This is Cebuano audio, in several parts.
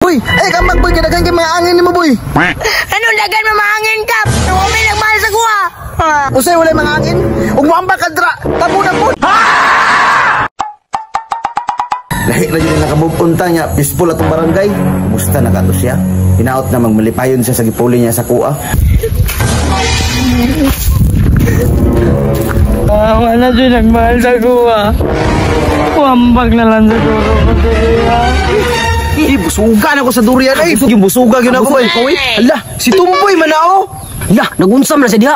Boy, ay kamag boy, kay daghan kay mga angin nimo, boy. Anong dagan mamahangin ka? Wa may nagmahal sa kuha. Usay walay mga angin? Ug moambak ka dra, tabo na po. Lahi ra jud nakamove on ta niya, peaceful atong barangay. Kumusta na kato siya? Hinaot na magmalipayon siya sa gipuli niya sa kuha. Ah, wala siya nagmahal sa kuha. Wambag na lang siguro ko diri. Eh, busuga na ko sa durian ay. Yung busuga gyud ako bay. Hala, si Tumboy manao. Lah, nagunsam na sa diha.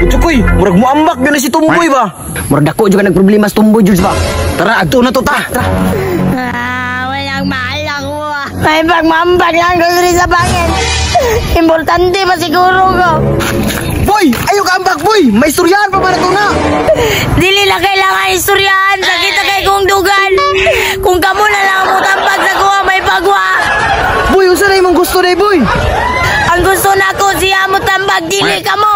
Utsukoy, murag muambak gyud na si Tumboy ba? Murag dako jud ka nagproblema sa Tumboy, George ba? Tara, adto na to ta. Tara. Ah, walang mahal ako. May pagmambag lang ko diri sa bangin. Importante pa siguro ko. Boy, ayo ka ambak boy. May istoryahan pa ba na to na? Dili na kailangan istoryahan. Sakit na kay kong dugan. Kung kamo na lang ang mutambag sa kuha, may pagwa. Boy, unsa na imong gusto day, boy? Ang gusto na ko siya mo tambag, dili kamo.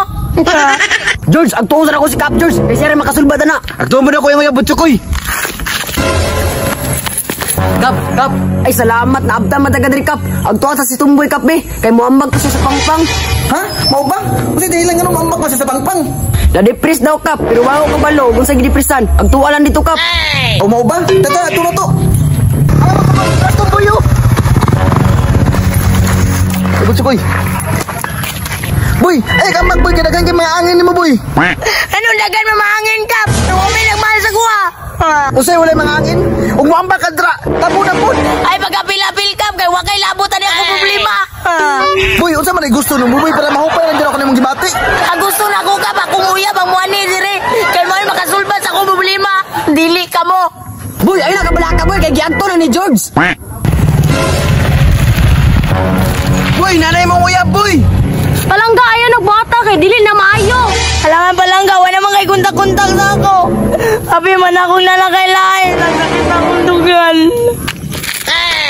George, agtuon sa ako si Cap George. Kay siya rin makasulbad na. Agtuon mo na ko yung mga butsukoy. Kap, Kap. Ay salamat na abta man taga diri, Kap. Agtuon sa si Tumboy, Kap, be. Kay muambag ko siya sa pangpang. Ha? Mao ba? Unsa dahilan nga muambak pa siya sa pangpang? Na-depress daw, Kap, pero wa ko kabalo kung sa gidepressan. Agtuon lang dito, Kap. O mao ba? Tata, ato na to. Tumboy oh. Ay, butsukoy. Boy, ay kamag boy, kay daghan kay mga angin nimo, boy. Anong dagan mamahangin ka? Wa may nagmahal sa kuha. Usay walay mga angin? Ug moambak ka dra, tabo na pud. Ay pagkapil-apil ka, kay wa kay labot ani ako problema. Boy, unsa man ay gusto nimo, boy, para mahupay lang dira ako nimong gibati? Ang gusto na ko ka akong uyab ang muani diri. Kay mo makasulbad sa akong problema. Dili ka mo. Boy, ay nakabalaka, boy, kay giadto na ni George. Boy, nanay mong uyab, boy. Palangga ayo nagbata kay dili na maayo. Halangan palangga wa naman kay kontak-kontak na ako. Abi man akong nalakay lain, nasakit akong dugal.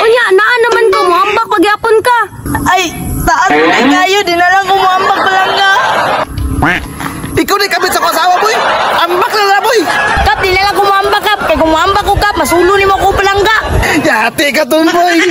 Unya, naa naman ko, muambak pagyapon ka. Ay, taas na kayo, di na lang kumuambak palangga. Ikaw na kabit sa asawa, boy. Ambak na na, boy. Kap, di na lang kumuambak kap. Kay kumuambak ko kap, masulo ni mo ko palangga. Yati ka, Tumboy.